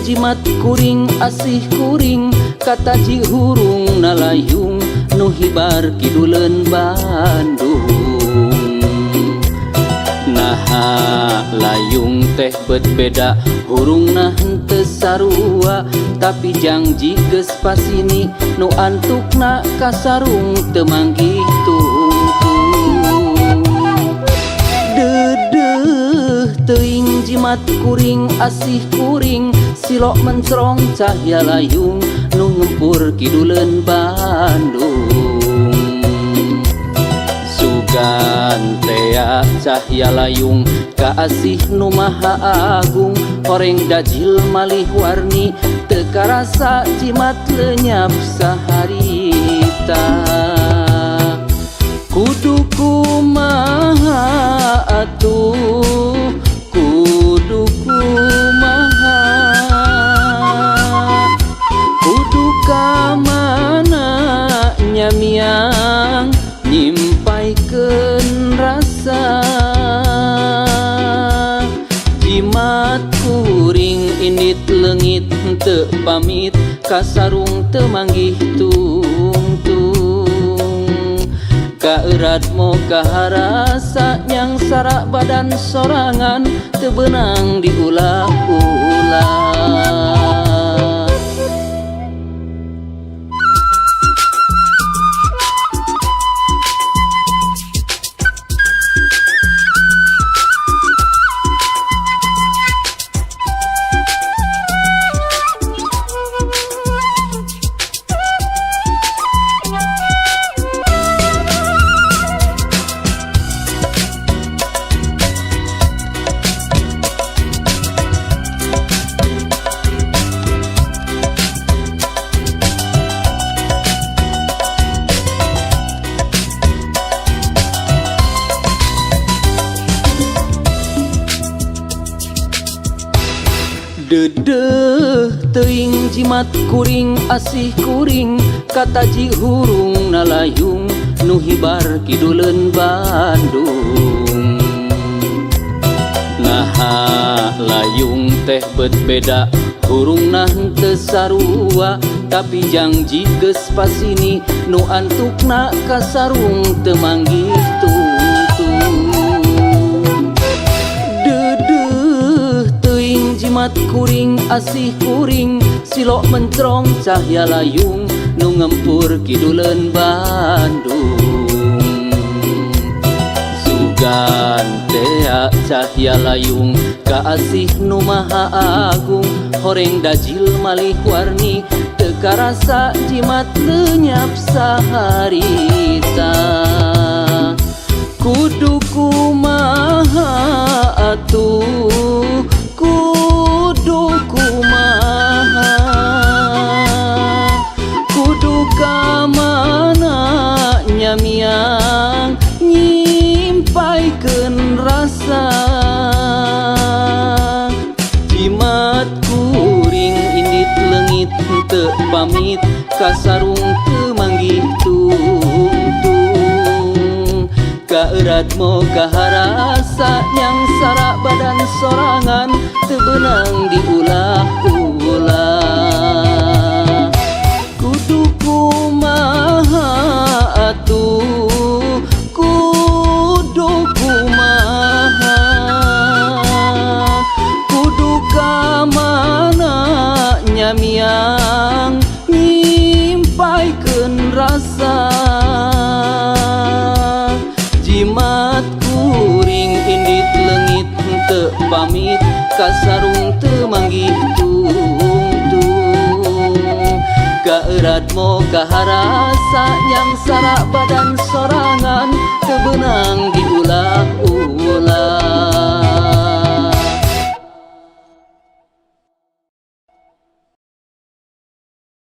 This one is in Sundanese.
jimat kuring asih kuring kataji hurung nalayung nu hibar kiduleun Bandung. Naha layung teh bet beda hurungna henteu sarua, tapi jangji geus pasini nu antukna ka sarung teu manggih tungtung. Deudeuh teuing jimat kuring asih kuring silok mencrong cahya layung nu ngempur kiduleun Bandung. Sugan tea cahya layung kaasih nu maha agung, horeng dajil malih warni teu karasa jimat lenyap saharita. Kudu kumaha atuh, kudu kumaha, kudu ka mana nyamiang nyimpaikeun rasa. Jimat kuring indit leungit teu pamit ka sarung teu manggih tungtung. Kaeurat moga harasa nyang sarak badan sorangan teu beunang diulah-ulah. Deudeuh teuing jimat kuring asih kuring kataji hurung nalayung nu hibar kiduleun Bandung. Naha layung teh bet beda hurungna henteu sarua, tapi jangji geus pasini nu antukna ka sarung teu manggih tungtung. Deudeuh teuing jimat kuring asih kuring silok mencrong cahya layung nu ngempur kiduleun Bandung. Sugan tea cahya layung kaasih nu maha agung, horeng dajil malih warni teu karasa jimat lenyap saharita. Kudu kumaha atuh, kudu kumaha, kudu ka mana nyamiang nyimpaikeun rasa. Jimat kuring indit leungit teu pamit ka sarung teu manggih tungtung. Kaeurat moga harasa nyang sarak badan sorangan teu beunang diulah-ulah. Kudu kumaha atuh, kudu kumaha, kudu ka mana nyamiang nyimpaikeun rasa. Jimat kuring indit leungit teu pamit ka sarung teu manggih tungtung. Kaeurat moga harasa nyang sarak badan sorangan teu beunang diulah-ulah.